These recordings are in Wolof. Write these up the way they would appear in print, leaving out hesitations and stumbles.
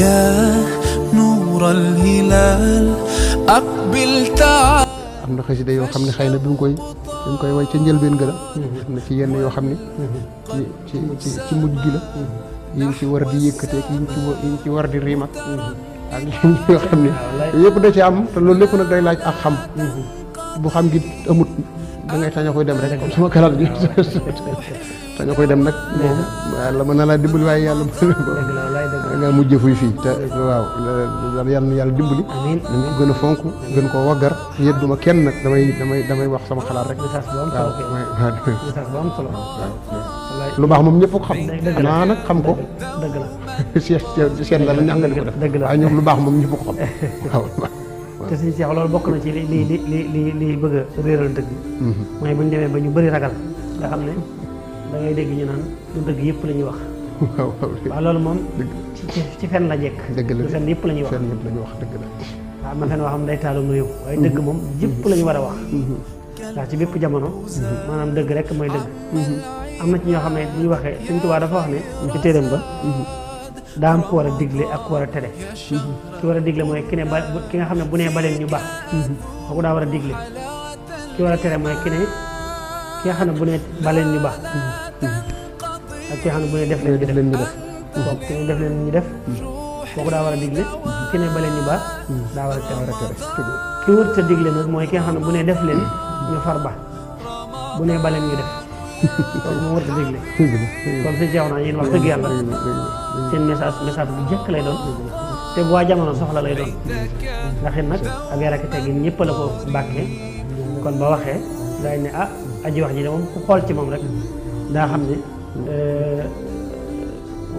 يا نور الهلال أقبل تعال. am na xasida yoo xam ne xëy na bi mu koy way ca njëlbeen ga la. am na ci yenn yoo xam ne ci mujj gi la. yi ñu ci war di yëkkateeg yi ñu ci war di riim ak yoo xam ne yëpp da ci am te loolu lépp nag day laaj ak xam. bu xam gi amut da ngay tañ a koy dem rek comme sama kalaat gi tañ a koy dem nag moom yàlla mën na laa dimbali waaye yàlla nga mujj fuy fii te waaw yàlla dimbali nañu gën a fonk gën koo waggar yëdduma kenn nag damay wax sama xalaat rek lu baax moom ñëpp ko xam xanaa nag xam ko seet la ñax nga di ko def waaye ñoom lu baax moom ñëpp ko xam waaw te suñu seex loolu bokk na ci li bëgg a réeral dëgg mooy bu ñu demee ba ñu bëri ragal nga xam ne da ngay dégg ñu naan du dëgg yëpp la ñuy wax waaw loolu moom ci fen la jekk du fen yëpp la ñuy wax dëgg la waaw man fen waxam day taalu nu yow waaye dëgg moom yëpp la ñu war a wax ndax ci bépp jamono maanaam dëgg rek mooy dëgg am na ci ñoo xam ne bu ñu waxee Sëñ Tuubaa dafa wax ne ci téeréem ba daa am ku war a digle ak ku war a tere ki war a digle mooy ki nga xam ne bu nee baleen ñu baax kooku daa war a digle ki war a tere mooy ki nga xam ne bu nee baleen ñu baax ak ki nga xam ne bu nee def leen ñu def kooku ki ne def leen ñu def kooku daa war a digle ki ne baleen ñu baax daa war a tere ki wër ta digle nag mooy ki nga xam ne bu nee def leen ñu far ba bu nee baleen ñu def kooku moo wër ta digle kon si jeex naa yéen wax dëgg yàlla seen message bu jëkk lay doon te bu waa jamono soxla lay doon ndax it nag ak yar ak teggin ñëpp la ko bàkkee kon ba waxee day ne ah aji wax ji de moom ku xool ci moom rek daa xam ne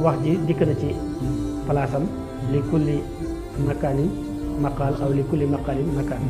wax ji dikk na ci palaasam li kulli makaanin maqaal aw li kulli maqaalin makaan